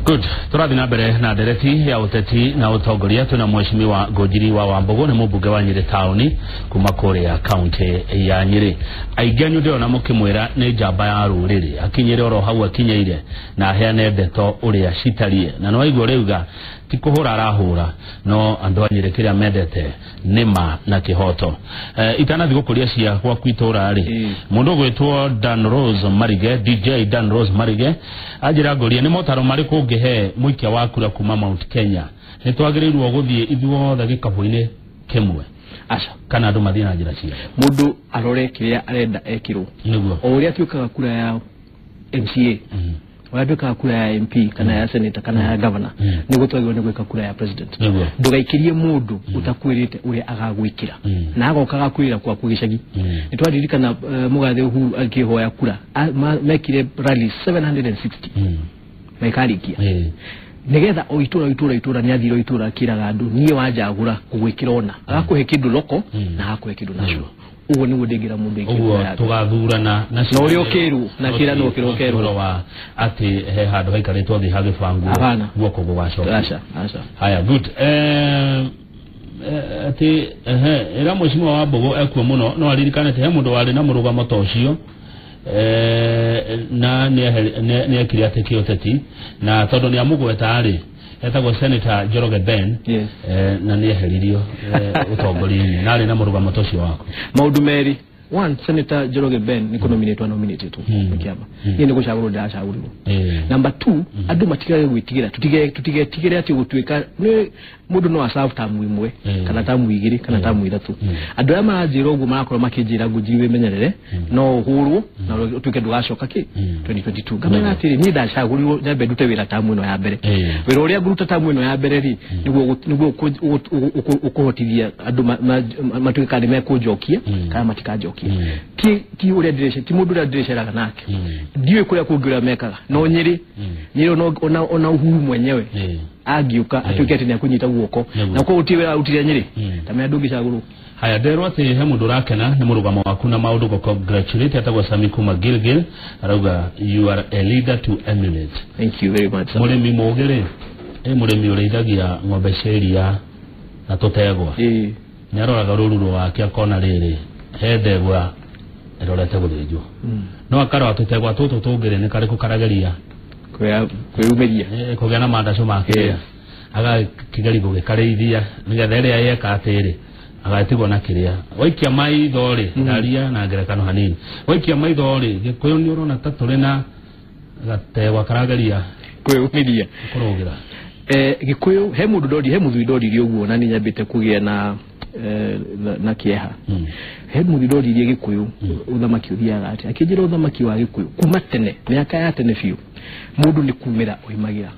Good. Tũrathiĩ na mbere na ndereti ya ũteti na ũtongoria. Twĩna mheshimiwa Ngũnjiri wa Wambũgũ, nĩ mũmbunge wa Nyĩrĩ taũni kuma kũrĩa kaunti ya Nyĩrĩ. Aingĩ anyu ndĩrona mũkĩmwĩra nĩ njamba ya rũrĩrĩ, akinyĩre oro hau akinyĩire na aheane ndeto ũrĩa citariĩ, na nĩ waigua ũrĩuga ti kũhũra arahũra, no andũ a Nyĩrĩ kĩrĩa mendete nĩ ma na kĩhoto. Itanathiĩ gũkũria cia gwaku itũra rĩ, mũndũ ũgwĩtwo Dan Rose Marige, DJ Dan Rose Marige, anjĩra ngũrie nĩ motaro marĩkũ ũngĩhe mũikia wa kura kuma Mount Kenya? Nĩ twagĩrĩirwo gũthiĩ ithuothe gĩkabũ-inĩ kĩmwe? Aca. Kana andũ mathiĩ na njĩra ciao? Mũndũ arore kĩrĩa arenda ekĩrwo. Nĩguo. O ũrĩa tuĩkaga kura ya MCA, ũrĩa tuĩkaga kura ya MP kana ya senator kana ya governor, nĩguo twagĩrĩirwo nĩ gwĩka kura ya president. Ndũgaikĩrie mũndũ ũtakwĩrĩte ũrĩa agagwĩkĩra, na agoka agakwĩrĩra gwaku gĩcagi. Nĩ twaririkana mũgathe Uhuru akĩhoya kura, mekire rally 760 na ikarĩkia, nĩgetha o itũra itũra itũra nĩ athire o itũra akĩraga andũ, niĩ wanjagũra ngũgwĩkĩra ona agakũhe kĩndũ loko na agakũhe kĩndũ national. Ũguo nĩguo ndĩngĩra mũndũ aikie ũguo kura yake. Tũgathurana na Na ũrĩa ũkĩrwo, na kĩranwo kĩrĩa ũkerwo. Ũhoro wa atĩ he handũ haikarĩtwo thĩ hagĩbangwo Hapana. guoko gũgacoka. Aca, aca. Haya, good. Atĩ ehe ĩra mheshimiwa wa Mbũgũ ekuo mũno, no aririkane atĩ he mũndũ warĩ na mũrũgamo ta ũcio, na nĩekire atĩ kĩũteti, na tondũ nĩ amũgweta rĩ, etagwo Senator Njoroge Ben. Na nĩeheririo ũtongoria-inĩ na arĩ na mũrũgamo ta ũcio waku. Maũndũ merĩ. One, Senator Njoroge Ben nĩ kũnominatwo anominatĩtwo nĩ kĩama. Niĩ nĩ gũcagũrwo ndĩracagũrirwo. Number two, andũ matigage gwĩtigĩra, tutigetigĩre atĩ gũtuĩka nĩ mũndũ no aserve tamu ĩmwe kana tamu 2 kana tamu 3. Andũ arĩa maranjĩra ũguo marakorwo makĩnjĩra Ngũnjiri wĩmenyerere, no ũhũrwo na ũtuĩke ndũgacoka kĩ 2022. Ngamera atĩrĩ, niĩ ndacagũrirwo nyambe ndute wĩra tamu ĩno ya mbere. Wĩra ũrĩa ngũruta tamu ĩno ya mbere rĩ, nĩguo ũkũhotithia andũ matuĩke kana nĩ mekũnjokia kana matikanjokia. Ti ũrĩa ndĩrece, ti mũndũ ũrĩa ndĩreceraga nake. Ndiũĩ kũrĩa kũngĩ ũrĩa mekaga, no Nyĩrĩ, Nyĩrĩ ona Uhuru mwenyewe angĩũka atuĩke atĩ nĩakũnyita guoko na koguo gũtirĩ wĩra arutire Nyĩrĩ, ta menya ndũngĩcagũrwo. Haya, nderwo atĩ he mũndũ ũrakena nĩ mũrũgamo waku na maũndũ, gũ congratulate, etagwo Sami kuma Gilgil, arauga you are a leader to emulate. Thank you very much, sir. Mũrĩmi mũũgĩ rĩ, ĩ mũrĩmi ũrĩithagia ng'ombe cia iria na tũtegwa, nĩ aroraga rũru rwake akona rĩrĩ he ndegwa ĩrorete gũthĩnjwo, no akarora tũtegwa tũtũ tũngĩ rĩ nĩ karĩkũ karageria Kwĩyumĩria, kũgĩa na mandacũ make, agakĩgeria gũgĩkarĩithia nĩgetha ĩrĩa yeka atĩrĩ agatigwo na kĩrĩa waikia maitho rĩ. Ndaria na ngerekano hanini. Waikia maitho rĩ, Gĩkũyũ nĩ ũrona ta tũrĩ na gategwa karageria kwĩyumĩria, kũrũgĩra? Gĩkũyũ he mũndũ ndori, he mũthuri ndoririe ũguo, na nĩ nyambĩte kũgĩa na na kĩeha. He mũthuri ndoririe Gĩkũyũ ũthamaki ũthiaga atĩa, akĩnjĩra ũthamaki wa Gĩkũyũ kuma tene, mĩaka ya tene biũ, mũndũ nĩ kumĩra oimagĩra.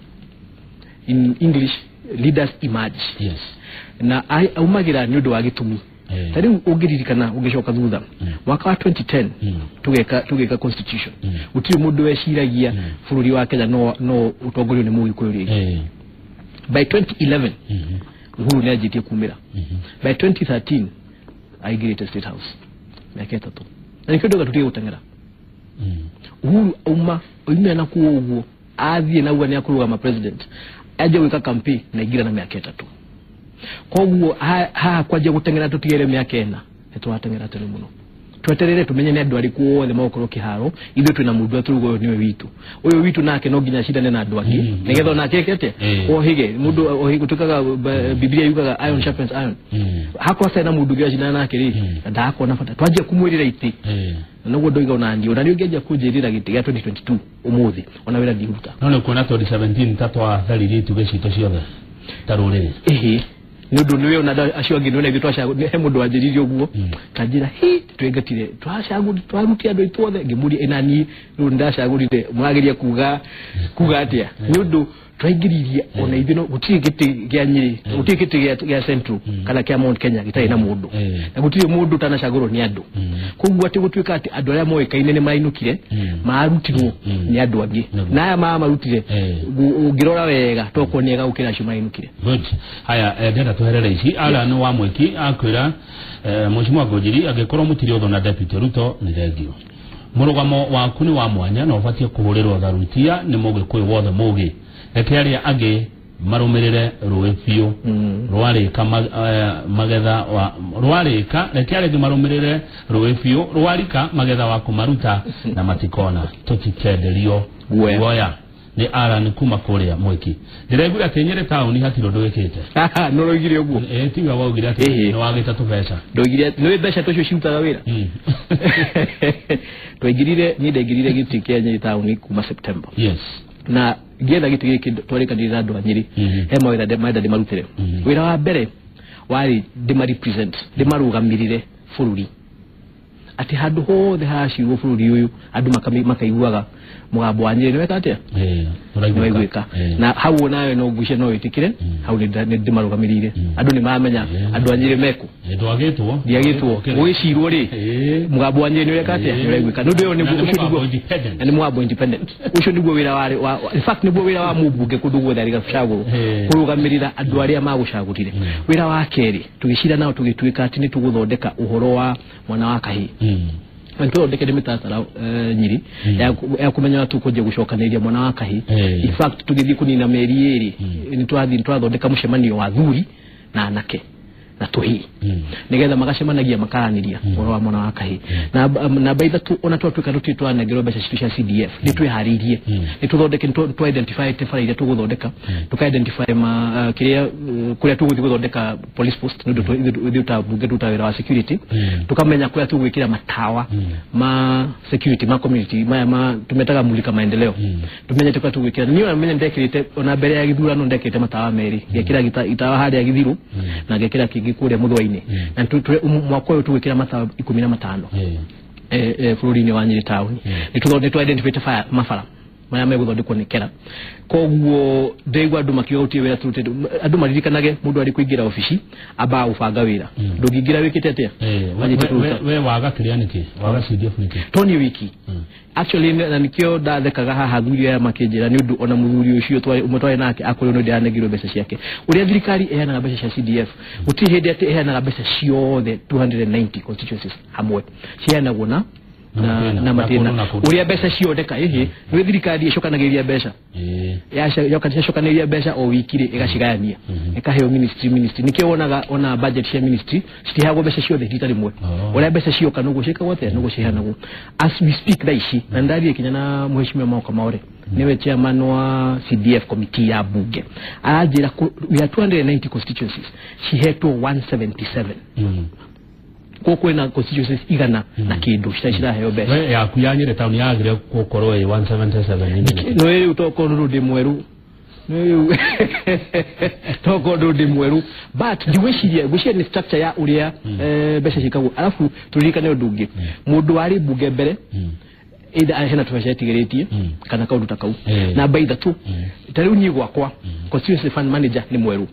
In English, leaders emerge. Na aumagĩra nĩ ũndũ wa gĩtũmi. Ta rĩu ũngĩririkana, ũngĩcoka thutha mwaka wa 2010, tũgeka constitution, gũtirĩ mũndũ weciragia bũrũri wa Kenya no ũtongorio nĩ Mũgĩkũyũ rĩngĩ. By 2011 Uhuru nĩ anjĩtie kumĩra. By 2013 aingĩrĩte State House, mĩaka 3, na nĩkĩo ndauga tũtige gũteng'era. Uhuru auma oimĩra na kuo ũguo athiĩ nauga nĩ akũrũgama president, anjia gwĩka campaign na ingĩra na mĩaka 3. Koguo haha kwanjia gũteng'era tũtigere mĩaka 4, nĩ tũrateng'era tene mũno. Tweterere tumenye nĩ andũ arĩkũ othe magũkorwo kĩharo. Ithuĩ twĩna mũndũ atũruga ũyũ nĩwe witũ, ũyũ witũ nake no nginya acindane na andũ angĩ nĩgetha onake eke atĩa? Ohĩge mũndũ ohĩge. Gũtuĩkaga Biblia yugaga iron sharpens iron. Hakorwo hatarĩ na mũndũ ũngĩ ũracindana nake rĩ, ndakona bata twanjia kumwĩrĩra itĩ. Na noguo ndoiga, ona niĩ, ona niĩ ũngĩanjia kũnjĩrĩra gĩtĩ gĩa 2022 ũmũthĩ, ona wĩra ndiruta. No nĩ kuona 2017 ta twatharirie itugĩ citũ ciothe ta rũrĩrĩ. Ĩhĩ, nĩ ũndũ nĩwe ona acio angĩ nĩona ithuĩ twacagũrire. He mũndũ wanjĩrire ũguo kanjĩra hi twĩngatire twacagũri twarutia andũ aitũ othe. Ngĩmũria, ĩna niĩ rĩu nĩndacagũrire, mũrageria kuga atĩa? Nĩ ũndũ twaingĩririe ona ithuĩ, no gũtirĩ gĩtĩ gĩa Nyĩrĩ, gũtirĩ gĩtĩ gĩa Central kana kĩa Mount Kenya gĩtarĩ na mũndũ, na gũtirĩ mũndũ ũtanacagũrwo nĩ andũ. Koguo atĩ gũtuĩka atĩ andũ arĩa moĩkaine nĩ mainũkire, marutirwo nĩ andũ angĩ, na aya mamarutire, ũngĩrora wega tokorwo nĩ ega gũkĩra acio mainũkire. Good. Haya, ndĩrenda tweherere ici. Alan wa Mwiki akwĩra, Mheshimiwa Ngũnjiri, angĩkorwo mũtirĩ ũthũ na Deputy Ruto, nĩ thengio. Mũrũgamo waku nĩ wa mwanya na ũbatiĩ kũhũrĩrwo tharutia nĩ Mũgĩkũyũ wothe mũgĩ. Reke arĩa angĩ marũmĩrĩre rũĩ biũ rwarĩka magetha wa rwarĩka reke arĩa angĩ marũmĩrĩre rũĩ biũ rwarika magetha wa kũmaruta na matikona tũtikenderio guoya. Nĩ Alan kuma kũrĩa Mwiki. Ndĩraiguire atĩ Nyĩrĩ taũni hatirĩ ũndũ wĩkĩte. Nĩ ũroigire ũguo? Tiwe waugire atĩ nĩ wagĩte tũbeca. Ndoigire nĩ mbeca tũcio cirutaga wĩra. Twaingĩrire, niĩ ndaingĩrire gĩtĩ kĩa Nyĩrĩ taũni kuma September. Yes. Na ngĩetha gĩtĩ gĩkĩ twarĩkanĩire na andũ a Nyĩrĩ. He mawĩra marenda ndĩmarutĩre. Wĩra wa mbere warĩ ndĩmarepresent, ndĩmarũgamĩrĩre bũrũri. Atĩ handũ hothe haracirwo bũrũri ũyũ andũ makaiguaga mũgambo wa Nyĩrĩ nĩweka atĩa? Nĩwaiguĩka. Na hau onawe no ngwĩciria no wĩtĩkĩre, hau nĩ ndĩmarũgamĩrĩire. Andũ nĩ maramenya andũ a Nyĩrĩ mekũ. Ndwagĩtwo. Ndiagĩtwo. Gũgĩcirwo rĩ, mũgambo wa Nyĩrĩ nĩũreka atĩa? Nĩũraiguĩka. Nĩ ũndũ ũyũ nĩguo ũcio nĩguo na nĩ mũgambo independent. Ũcio nĩguo wĩra wa in fact nĩguo wĩra wa mũmbunge kũndũ guothe arĩ gacagũrwo. Kũrũgamĩrĩra andũ arĩa magũcagũrire. Wĩra wa kerĩ tũgĩcira nao tũgĩtuĩka atĩ nĩ tũgũthondeka ũhoro wa mwana wa kahĩĩ. Nĩtũthondekete mĩtaratara Nyĩrĩ ya kũmenya tũkũnjia gũcokanĩrĩria mwana wa kahĩĩ. In fact tũgĩthiĩ kũnina mĩeri ĩrĩ nĩtwathiĩ twathondeka mũcemanio wa athuri na anake na tũhĩĩ nĩgetha magacemanagia makaranĩria ũhoro wa mwana wa kahĩĩ. Na namba ithatũ ona twatuĩka tũtirĩ twanengerwo mbeca citũ cia CDF nĩ twĩharĩirie, nĩ tũthondeke, nĩ identify bara iria tũgũthondeka, tũka identify kĩrĩa kũrĩa tũgũthiĩ gũthondeka police post nĩ ũndũ ithuĩ ta mbunge tũrutaga wĩra wa security, tũkamenya kũrĩa tũgwĩkĩra matawa ma security ma community maya ma tũmetaga mulika maendeleo, tũmenyete kũrĩa tũgwĩkĩra. Niĩ ona menye ndekĩrĩte ona mbere ya gĩthurano ndekĩrĩte matawa merĩ, ngekĩra itawa harĩa Gĩthirũ na ngekĩra kĩngĩ kũrĩa Mũthũa-inĩ. Na mwaka ũyũ tũgwĩkĩra matawa 15 bũrũri-inĩ wa Nyĩrĩ taũni. Nĩ tũ identify mabara marĩa megũthondekwo nĩ kera. Koguo ndĩraigua andũ makiuga gũtirĩ wĩra tũrutĩte. Andũ maririkanage mũndũ arĩ kũingĩra obici ambaga gũbanga wĩra. Ndũngĩingĩra wĩkĩte atĩa? We waga kĩrĩa nĩkĩ? Waga CDF nĩkĩ? To niĩ wiki. Actually na nikĩo ndathekaga haha athuri aya makĩnjĩra nĩ ũndũ ona mũthuri ũcio ũmwe twarĩ nake akorirwo nĩ ndĩranengeirwo mbeca ciake. Ũrĩa thirikari ĩheanaga mbeca cia CDF gũtirĩ hĩndĩ atĩ ĩheanaga mbeca ciothe 290 constituencies hamwe. Ciheanagwo na matĩna. Ũrĩa mbeca cioneka ĩhĩ nĩ thirikari ĩcokanagĩrĩria mbeca. Yacokanĩrĩria mbeca o wiki rĩ ĩgacigayania. Ĩkaheo ministry. Nĩkĩo wonaga ona budget cia ministry citiheagwo mbeca ciothe rita rĩmwe. Ũrĩa mbeca cioka noguo ciĩkagwo atĩa, noguo ciheanagwo. As we speak thaa ici na ndathiĩ kinya na mheshimiwa Mauka Maore niwe chairman wa CDF committee ya bunge, aranjĩra we are 290 constituencies cihetwo 177. Koguo kwĩna constituencies igana na kĩndũ ciraheo mbeca. We yaku ya Nyĩrĩ taũni yagĩrĩire gũkorwo ĩ 177. No rĩu tokorwo rĩu ndĩ mwerũ, rĩu tokorwo ndĩ mwerũ, but ndigwĩciria ngwĩciria nĩ structure ya ũrĩa mbeca ciĩkagwo. Arabu tũririkane ũndũ ũngĩ, mũndũ warĩ mbunge mbere either hena tũbeca etigĩrĩtie kana kaũndũ ta kau. Namba ithatũ, ta rĩu niĩ gwakwa constituency fund manager nĩ mwerũ,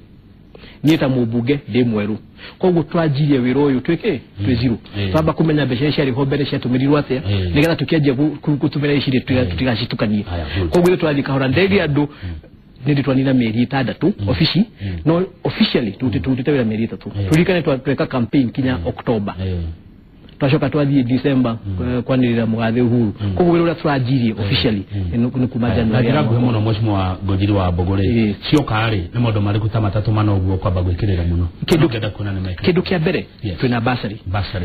niĩ ta mũmbunge ndĩ mwerũ, koguo twanjirie wĩra ũyũ twĩke twĩ zero. Twamba kũmenya mbeca iria ciarĩ ho mbere ciatũmĩrirwo atĩa nĩgetha tũkĩanjia gũtũmĩra ici tũtigacitũkanie. Koguo ithuĩ tũrathiĩ kahora. Nderie andũ nĩ twanina mĩeri 6 obici, no officially tũrutĩte wĩra mĩeri 3. Tũririkane tweka campaign kinya October, twacoka twathiĩ December kwanĩrĩra mũgathe Uhuru. Koguo wĩra ũrĩa tũranjirie officially nĩ kuma January. Na njĩra nguhĩ mũno mheshimiwa Ngũnjiri wa Mbũgũ rĩ, cioka rĩ nĩ maũndũ marĩkũ ta matatũ mana ũguo kwamba gwĩkĩrĩra mũno? Kĩndũ kĩa mbere twĩna bursary.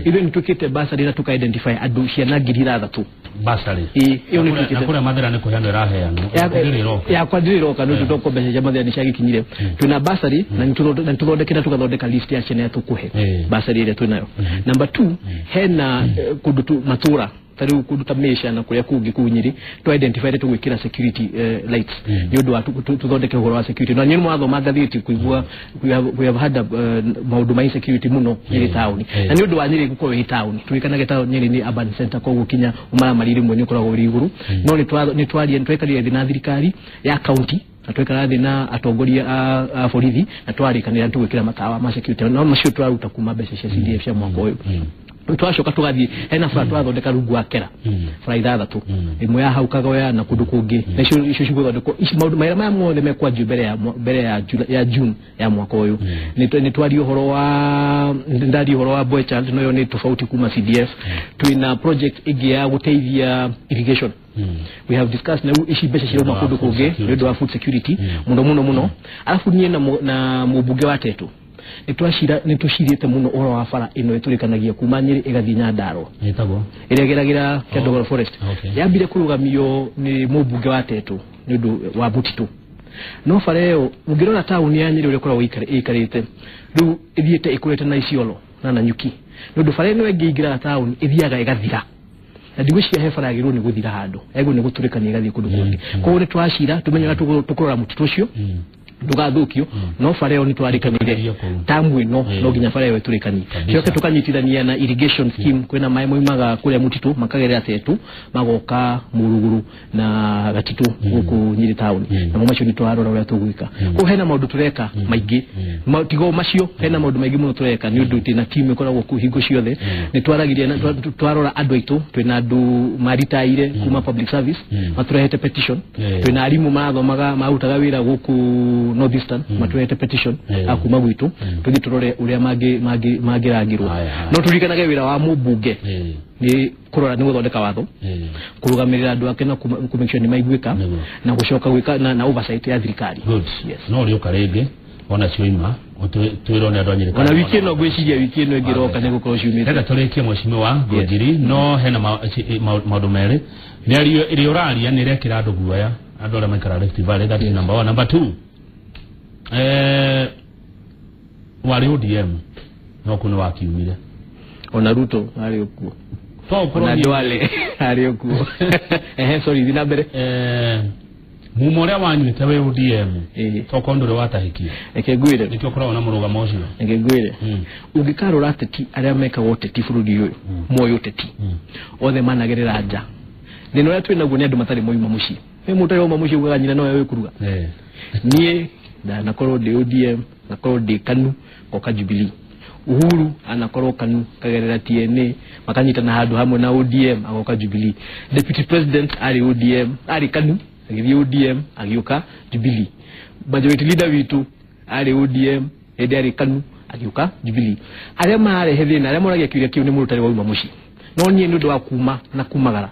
Ithuĩ nĩ twĩkĩte bursary na tũka identify andũ ciana 6,000. Bursary. Ĩyo nĩ twĩkĩte. Na kũrĩa Mathĩra nĩ kũheanwo ĩraheanwo. Yakwa ndĩrĩ ĩroka nĩ ũndũ toko mbeca cia Mathĩra nĩ ciagĩkinyire. Twĩna bursary na nĩ tũthondekete tũgathondeka list ya ciana tũkũhe bursary ĩrĩa twĩnayo. Number 2, hena kũndũ matũra ta rĩu kũndũ ta Meca na kũrĩa kũngĩ kũu Nyĩrĩ tũ identify tũgwĩkĩra security lights nĩ ũndũ wa tũthondeke ũhoro wa security. Na nyĩrĩ mwathoma ngathĩti kũigua we have had maũndũ ma insecurity mũno Nyĩrĩ taũni, na nĩ ũndũ wa Nyĩrĩ gũkorwo ĩ taũni tũririkanage taũni Nyĩrĩ nĩ urban center, koguo kinya ũmaramari rĩmwe nĩ ũkoragwo ũrĩ igũrũ. No nĩ twaikarire thĩ na thirikari ya county na twekara thĩ na atongoria a borithi na twarĩkanĩra tũgwĩkĩra matawa ma security, no macio tũraruta kuma mbeca cia CDF cia mwaka ũyũ. Twacoka tũgathiĩ hena bara twathondeka rungu wa kera bara 6 ĩmwe ya hau Kagoya na kũndũ kũngĩ, na icio cigũthondekwo. Maũndũ mawĩra maya mothe mekwanjio mbere ya June ya mwaka ũyũ. Nĩ twaria ũhoro wa ndaria ũhoro wa boy child, no yo nĩ tofauti kuma CDF. Twĩna project ĩngĩ ya gũteithia irrigation. We have discussed na ici mbeca cirauma kũndũ kũngĩ nĩ ũndũ wa food security mũno mũno mũno. Arabu niĩ na mũmbunge wa Tetu nĩ tũcirĩte mũno ũhoro wa bara ĩno ĩtũrĩkanagia kuma Nyĩrĩ ĩgathiĩ Nyandarũa ĩtagwo ĩrĩa ĩgeragĩra Kĩandogoro Forest. Yambire kũrũgamio nĩ mũmbunge wa Tetu nĩ ũndũ wa mũtitũ, no bara ĩyo ũngĩrora taũni ya Nyĩrĩ ũrĩa ĩkoragwo ĩikarĩte rĩu ĩthiĩte ĩkũrĩte na Isiolo na Nanyuki, nĩ ũndũ bara ĩno ĩngĩ ĩingĩraga taũni ĩthiaga ĩgathira, na ndigwĩciria he bara yagĩrĩirwo nĩ gũthira handũ yagĩrĩirwo nĩ gũtũrĩkania ĩgathiĩ kũndũ kũngĩ. Koguo nĩ twacira tũmenye ũrĩa tũkũrora mũtitũ ũcio ndũgathũkio, no bara ĩyo nĩ twarĩkanĩire tamu ĩno no nginya bara ĩyo ĩtũrĩkanie. Coke tũkanyitithania na irrigation scheme, kwĩna maĩ moimaga kũrĩa mũtitũ makagerera Tetu magoka Mũruguru na Gatitũ gũkũ Nyĩrĩ taũni, namo macio nĩ tũrarora ũrĩa tũgwĩka. Koguo hena maũndũ tũreka maingĩ, tigo macio, hena maũndũ maingĩ mũno tũreka nĩ ũndũ twĩna team ĩkoragwo kũu hingo ciothe. Nĩ twaragirie na twarora andũ aitũ, twĩna andũ maritaire kuma public service matũrehete petition, twĩna arimũ marathomaga marutaga wĩra gũkũ North Eastern matũrehete petition akuma gwitũ, tũthiĩ tũrore ũrĩa mangĩrangĩrwo. No tũririkanage wĩra wa mũmbunge nĩ kũrora nĩ gũthondeka watho, kũrũgamĩrĩra andũ ake na kũ make sure nĩ maiguĩka, na gũcoka gwĩka na oversight ya thirikari. No ũrĩũka rĩngĩ ona cioima twĩrwo nĩ andũ a Nyĩrĩ. Ona wiki ĩno ngwĩciria wiki ĩno ĩngĩroka nĩ gũkorwo ciumĩte. Reke tũrĩkie mheshimiwa Ngũnjiri, no hena maũndũ merĩ. Mĩario ĩrĩa ũraria nĩ ĩrekĩra andũ guoya, andũ arĩa maikaraga Rift Valley, that is number one. Number two, warĩ ODM no kũ nĩ wakiumire. Ona Ruto arĩ okuo, ona Duale arĩ okuo. Sorry, thiĩ na mbere. Mumo ũrĩa wanyuĩte wĩ ODM tokorwo ndũrĩ watahĩkia, reke ngwĩre nĩkĩo ũkoragwo na mũrũgamo ũcio. Reke ngwĩre, ũngĩkarora ateti arĩa mekaga ũteti bũrũri ũyũ moĩ ũteti othe managerera nja. Thĩna ũrĩa twĩ naguo nĩ andũ matarĩ moima mũciĩ. He mũndũ ũtarĩ wauma mũciĩ ugaga nyina nowe wĩkũruga. Niĩ ndanakorwo ndĩ ODM, ngakorwo ndĩ KANU, ngoka Jubilee. Uhuru anakorwo KANU kagerera TNA makanyitana handũ hamwe na ODM agoka Jubilee. Deputy President arĩ ODM, arĩ KANU agĩthiĩ ODM agĩũka Jubilee. Majority leader witũ arĩ ODM hĩndĩ arĩ KANU agĩũka Jubilee. Arĩa mararehe thĩna, arĩa moragia kĩũria kĩu nĩ mũndũ ũtarĩ wauma mũciĩ. No niĩ nĩ ũndũ wa kuma na kumagara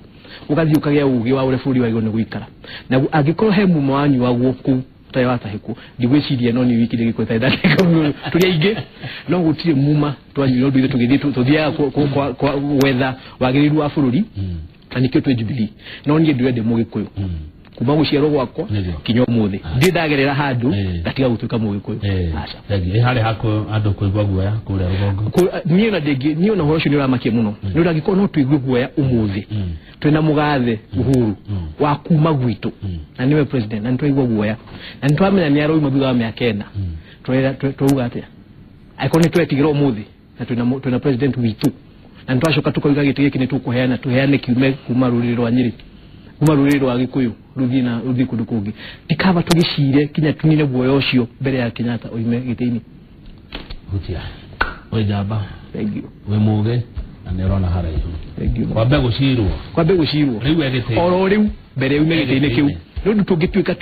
ũgathiĩ ũkagĩa ũgĩ wa ũrĩa bũrũri wagĩrĩirwo nĩ gũikara. Na angĩkorwo he mumo wanyuagwo kũu ũtarĩ watahĩkwo, ndigwĩciria no nĩ wiki ndĩgĩkorwo ĩtarĩ ndatahĩka mũno. Tũrĩ aingĩ no gũtirĩ muma twanyuire ũndũ ithuĩ tũgĩthiĩ tũthiaga gwetha wagĩrĩru wa bũrũri, na nĩkĩo twĩ Jubilee. No niĩ ndĩrenda mũgĩkũyũ kuma gũciarwo gwakwa kinya ũmũthĩ ndirĩ ndagerera handũ ngatiga gũtuĩka mũgĩkũyũ. Aca. Ĩ harĩ haku andũ kũigua guoya kũrĩa rũgongo? Niĩ ona ndĩngĩ, niĩ ona ũhoro ũcio nĩ ũramakia mũno. Nĩ ũndũ angĩkorwo no tũigue guoya ũmũthĩ twĩna mũgathe Uhuru wa kuma gwitũ na nĩwe president, na nĩtwaigua guoya na nĩtwamenya nĩ aroima thutha wa mĩaka ĩna, twauga atĩa? Angĩkorwo nĩ twetigĩra ũmũthĩ na twĩna president witũ na nĩtwacoka tũkauga gĩtĩ gĩkĩ nĩ tũkũheana, tũheane kiume kuma rũrĩrĩ rwa Nyĩrĩ, kuma rũrĩrĩ rwa Gĩkũyũ rũthiĩ na rũthiĩ kũndũ kũngĩ, tikaba tũgĩcire kinya tunine guoya ũcio mbere ya Kenyatta oime gĩtĩ-inĩ. Hutia wĩ njamba, Thank you. wĩ mũgĩ na nĩ ũrona haraihu. Thank you. Kwambe gũcirwo, kwambe gũcirwo rĩu egĩtĩ oro rĩu mbere yume gĩtĩ-inĩ kĩu. Nĩ ũndũ tũngĩtuĩka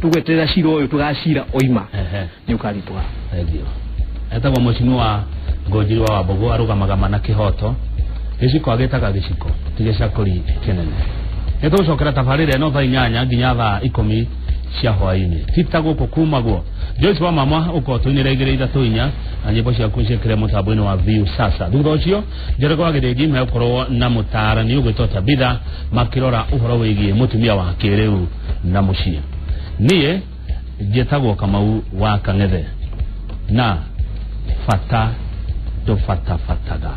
tũgweterera cira ũyũ tũgacira oima nĩ ũkaritũha. Thank you. Etagwo mheshimiwa Ngũnjiri wa Wambũgũ, arũgamaga ma na kĩhoto, gĩciko agĩtaga gĩciko ti gĩcakũri kĩnene. Nĩ tũgũcokera tabarĩra ĩno thaa 8 nginya thaa 10 cia hwaĩ-inĩ. Ti ta gũkũ kumagwo. Joyce wa mama ũkorwo tũinĩra 2 3 4 na nyĩmbo ciaku ciĩkĩre mũtambo-inĩ wa View Sasa. Thutha ũcio Njoroge wa Gĩthĩnji megũkorwo na mũtaarani ũgwĩtwo Tabitha makĩrora ũhoro wĩgiĩ mũtumia wa kĩrĩu na mũciĩ. Niĩ njĩtagwo Kamau wa Kang'ethe na bata ndũbatabataga.